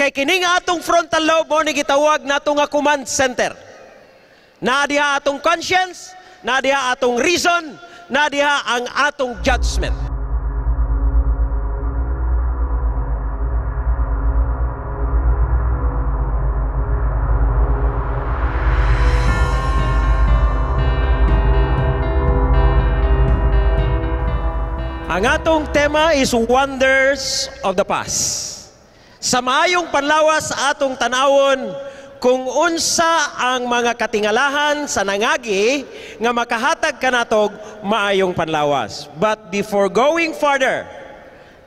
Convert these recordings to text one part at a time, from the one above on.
Kay kini nga atong frontal lobe mo ni gitawag nato nga command center. Naa diha atong conscience, naa diha atong reason, naa diha ang atong judgment. Ang atong tema is Wonders of the Past. Sa maayong panlawas atong tanawon kung unsa ang mga katingalahan sa nangagi nga makahatag kanatog maayong panlawas. But before going further,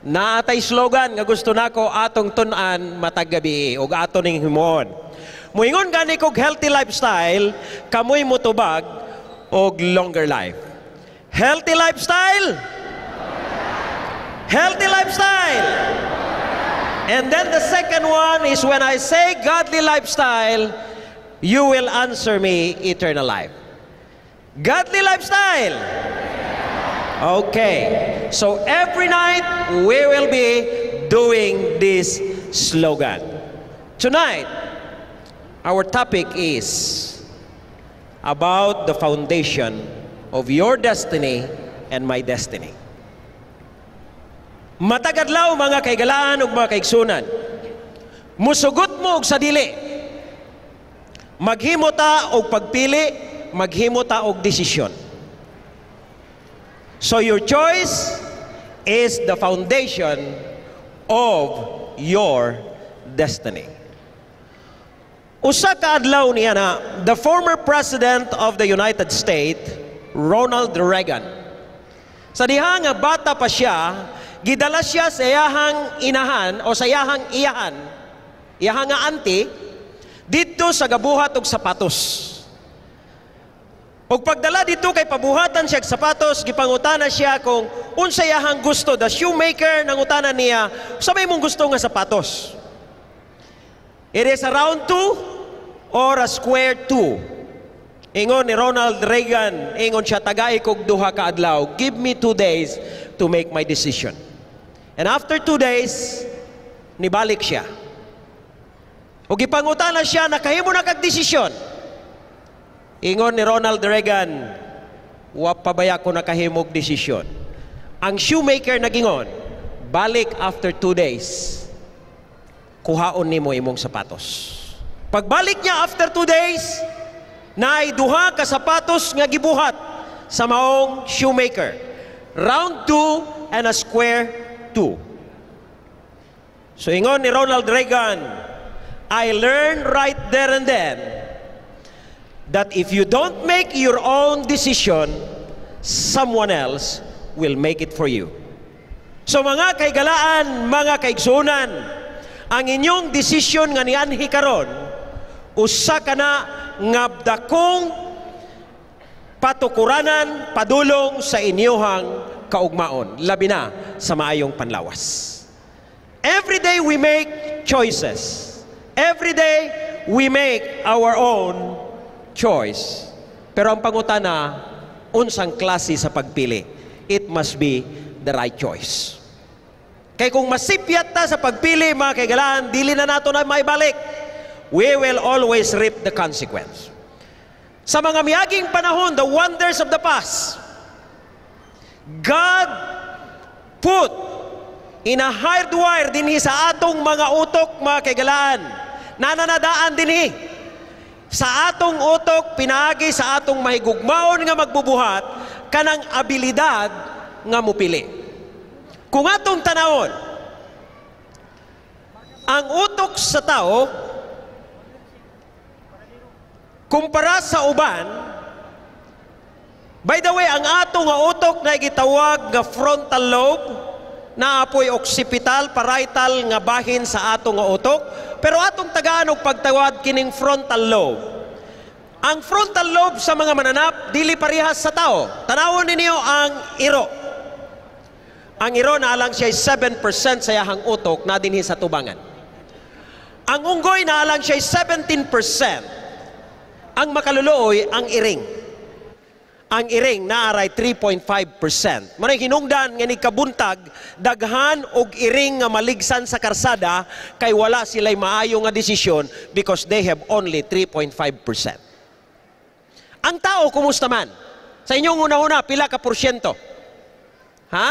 naatay slogan nga gusto nako atong tun-an matag gabi ug ato ning himuon. Muingon gani kog healthy lifestyle, kamoy motubag og longer life. Healthy lifestyle. Healthy lifestyle. And then the second one is when I say godly lifestyle, you will answer me eternal life. Godly lifestyle. Okay. So every night we will be doing this slogan. Tonight, our topic is about the foundation of your destiny and my destiny. Matag adlaw mga kaigalaan ug mga kaigsunan, musugot mo og sa dili, maghimo ta og pagpili, maghimo ta og desisyon. So your choice is the foundation of your destiny. Usa ka adlaw niya na the former president of the United States, Ronald Reagan. Sa diha nga bata pa siya, gidala siya sa iyahang inahan o sa iyahang iyahan, iyahang nga auntie, didto sa gabuhat og sapatos. Og pagdala dito kay pabuhatan siya og sapatos, gipangutana siya kung unsa iyahang gusto. The shoemaker nangutana niya, "Sa may mong gusto nga sapatos?" It is a round 2 or a square 2. Ingon ni Ronald Reagan, ingon siya, "Tagai kog 2 ka adlaw. Give me 2 days to make my decision." And after 2 days, nibalik siya. O gipangutana siya, "Nakahimo na kag desisyon?" Ingon ni Ronald Reagan, "Wa pa baya ko nakahimog desisyon." Ang shoemaker nagingon, "Balik after 2 days, kuhaon nimo imong sapatos." Pagbalik niya after 2 days, naay duha ka sapatos nga gibuhat sa maong shoemaker. Round 2 and a square 2. So ingon ni Ronald Reagan, "I learned right there and then that if you don't make your own decision, someone else will make it for you." So mga kaigalaan, mga kaigsunan, ang inyong desisyon nga nianhi karon, usa ka na nga dakong patukuranan padulong sa inyuhang kaugmaon, labi na sa maayong panlawas. Every day we make choices. Every day we make our own choice. Pero ang pangutana, unsang klase sa pagpili? It must be the right choice. Kay kung masipyat ta sa pagpili, mga kaigalaan, dili na nato na maibalik. We will always reap the consequence. Sa mga miaging panahon, the wonders of the past, God put in a hardwire dinhi sa atong mga utok, mga kaigalaan. Nananadaan dinhi sa atong utok, pinaagi sa atong mahigugmaon nga magbubuhat, kanang abilidad nga mupili. Kung atong tanawon, ang utok sa tao, kumpara sa uban, by the way, ang ato nga utok na gitawag nga frontal lobe, naapoy occipital, parietal nga bahin sa ato nga utok, pero atong tagaan og pagtawag kining frontal lobe. Ang frontal lobe sa mga mananap, dili parehas sa tao. Tanawon ninyo ang iro. Ang iro na alang siya 7% sa iyahang utok na dinhi sa tubangan. Ang unggoy na alang siya 17%. Ang makaluluoy, ang iring. Ang iring naaray 3.5%. Mao hinungdan nga ni kabuntag daghan og iring nga maligsan sa karsada kay wala sila'y maayo nga desisyon because they have only 3.5%. Ang tao, kumusta man? Sa inyong una-una, pila ka porsyento? Ha?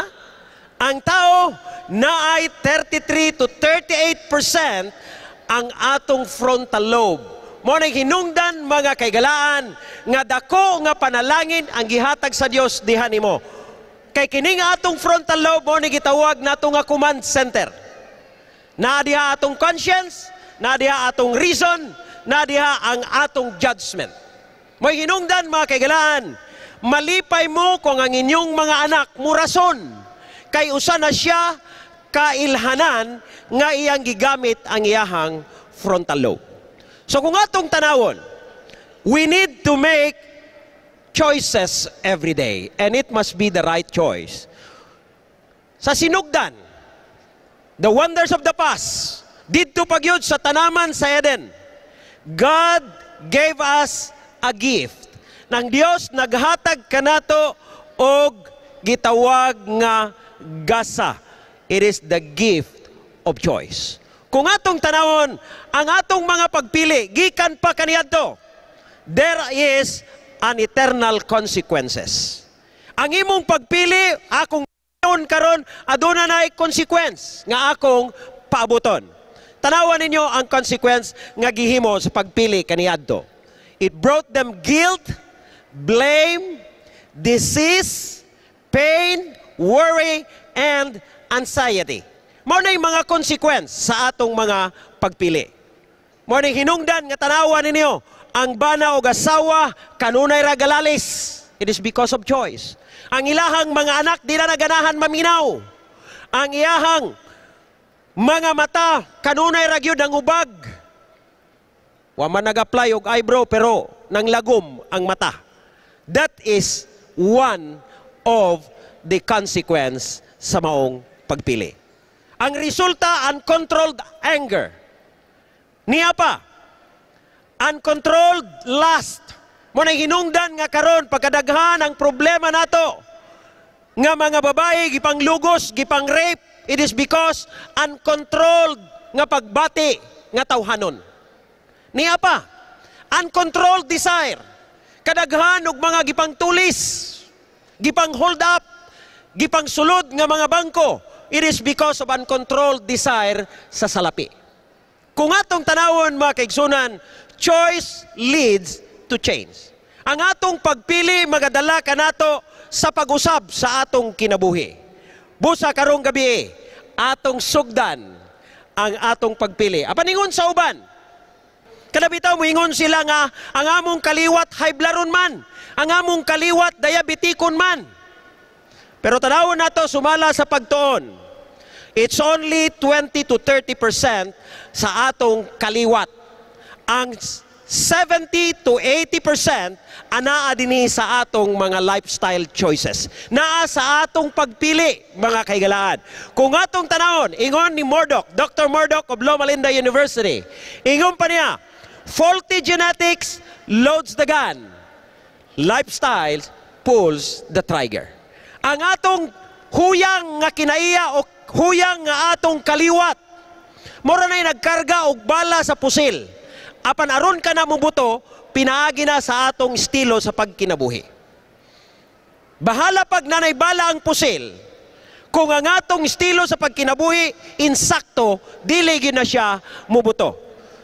Ang tao naay 33 to 38% ang atong frontal lobe. Mao na hinungdan, mga kaigalaan, nga dako nga panalangin ang gihatag sa Dios diha nimo. Kay kini nga atong frontal lobe, mao ni gitawag nato nga command center. Naa diha atong conscience, naa diha atong reason, naa diha ang atong judgment. Mo'y hinungdan, mga kaigalaan, malipay mo kung ang inyong mga anak murason kay usa na siya kailhanan nga iyang gigamit ang iyahang frontal lobe. So kung atong tanawon, we need to make choices every day and it must be the right choice. Sa sinugdan, the wonders of the past, didto pa gyud sa tanaman sa Eden, God gave us a gift. Nang Dios naghatag kanato og gitawag nga gasa. It is the gift of choice. Kung atong tanawon, ang atong mga pagpili, gikan pa kaniadto, there is an eternal consequences. Ang imong pagpili, akong karon, aduna nay consequence nga akong paabuton. Tanawan ninyo ang consequence nga gihimo sa pagpili kaniadto. It brought them guilt, blame, disease, pain, worry, and anxiety. Mao na mga consequence sa atong mga pagpili. Mao na hinungdan nga tanawan ninyo ang bana og asawa kanunay ra galalis. It is because of choice. Ang ilahang mga anak di na naganahan maminaw. Ang iyahang mga mata kanunay ra gyud ang ubag. Wa man nag-apply og eyebrow pero nanglagom ang mata. That is one of the consequence sa maong pagpili. Ang resulta, uncontrolled anger. Niya pa, uncontrolled lust. Mao na hinungdan nga karon pagkadaghan ang problema nato nga mga babae gipanglugos, gipang rape, it is because uncontrolled nga pagbati nga tawhanon. Niya pa, uncontrolled desire. Kadaghan og mga gipangtulis, gipang hold up, gipang sulod nga mga bangko. It is because of uncontrolled desire sa salapi. Kung atong tanawon, mga kaigsunan, choice leads to change. Ang atong pagpili magadala kanato sa pag-usab sa atong kinabuhi. Busa karong gabi, atong sugdan ang atong pagpili. Apan ingon sa uban, kada bitaw moingon sila nga ang among kaliwat hayblaron man, ang among kaliwat diabetikon man. Pero tanawon nato sumala sa pagtuon, it's only 20 to 30% sa atong kaliwat. Ang 70 to 80% anaa dinhi sa atong mga lifestyle choices. Naa sa atong pagpili, mga kaigalaan. Kung atong tanawon, ingon ni Murdoch, Dr. Murdoch of Loma Linda University, ingon pa niya, "Faulty genetics loads the gun. Lifestyle pulls the trigger." Ang atong huyang nga kinaiya o huyang nga atong kaliwat, mura na'y nagkarga og bala sa pusil. Apan aron ka na mobuto, pinaagi na sa atong estilo sa pagkinabuhi. Bahala pag nanay bala ang pusil, kung ang atong estilo sa pagkinabuhi insakto, dili gyud na siya mubuto.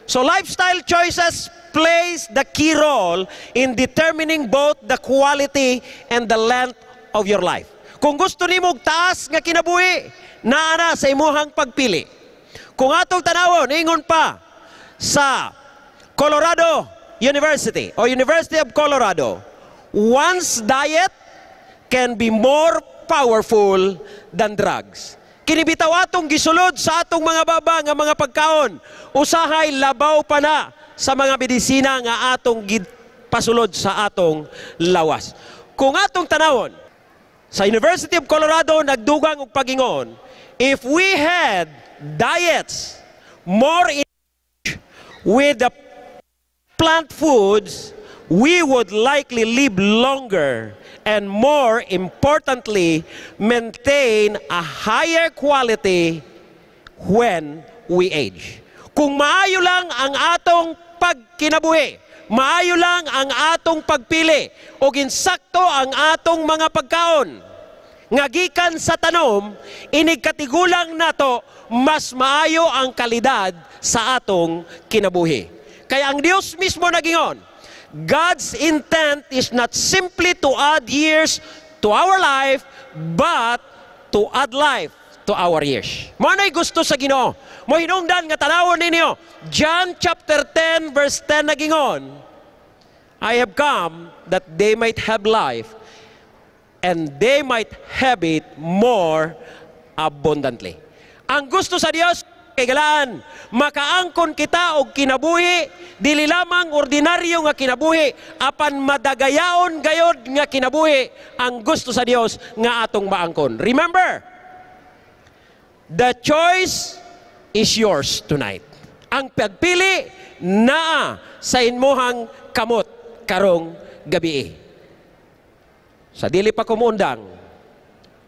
So lifestyle choices plays the key role in determining both the quality and the length of your life. Kung gusto nimo og taas nga kinabuhi, naa na sa imuhang pagpili. Kung atong tanawon, ingon pa sa Colorado University o University of Colorado, one's diet can be more powerful than drugs. Kini bitaw atong gisulod sa atong mga baba nga mga pagkaon, usahay labaw pa na sa mga medisina nga atong gipasulod sa atong lawas. Kung atong tanawon, sa University of Colorado nagdugang og pagingon, if we had diets more in with the plant foods, We would likely live longer and, more importantly, maintain a higher quality when we age. Kung maayo lang ang atong pagkinabuhi, maayo lang ang atong pagpili, o ginsakto ang atong mga pagkaon, nga gikan sa tanom, inig katigulang nato, mas maayo ang kalidad sa atong kinabuhi. Kaya ang Dios mismo nagingon, "God's intent is not simply to add years to our life, but to add life to our years." Mao na'y gusto sa Ginoo. Mo hinungdan nga tanawon ninyo. John chapter 10 verse 10 nagingon, "I have come that they might have life and they might have it more abundantly." Ang gusto sa Dios, kaigalaan, makaangkon kita og kinabuhi, dili lamang ordinaryo nga kinabuhi, apan madagayaon gayod nga kinabuhi ang gusto sa Dios nga atong maangkon. Remember, the choice is yours tonight. Ang pagpili naa sa inmuhang kamot karong gabi. Sa dili pa ko muundang,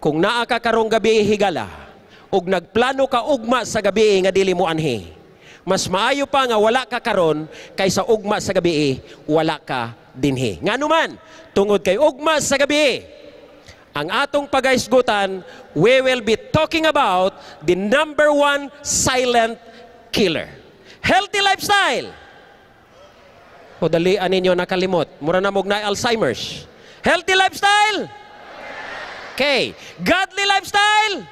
kung naa ka karong gabi higala, ug nagplano ka ugma sa gabi nga dili mo anhi, mas maayo pa nga wala ka karon kaysa ugma sa gabi wala ka dinhi. Ngano man, tungod kay ugma sa gabi, ang atong pagahisgutan, we will be talking about the number one silent killer. Healthy lifestyle. O dali ninyo nakalimot. Mura na mog na Alzheimer's. Healthy lifestyle. Okay. Godly lifestyle.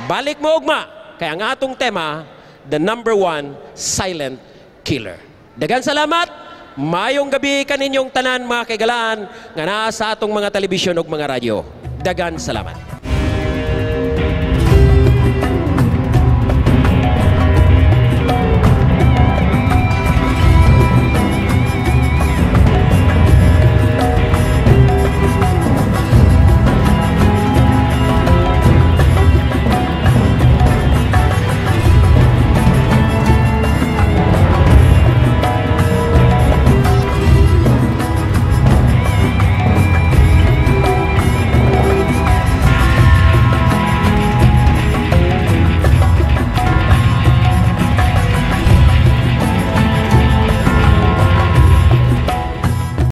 Balik mo ugma. Kaya ang atong tema, the number one silent killer. Dagan salamat. Mayong gabi kaninyong tanan, mga kaigalaan, nga naa sa atong mga telebisyon ug mga radyo. Dagan salamat.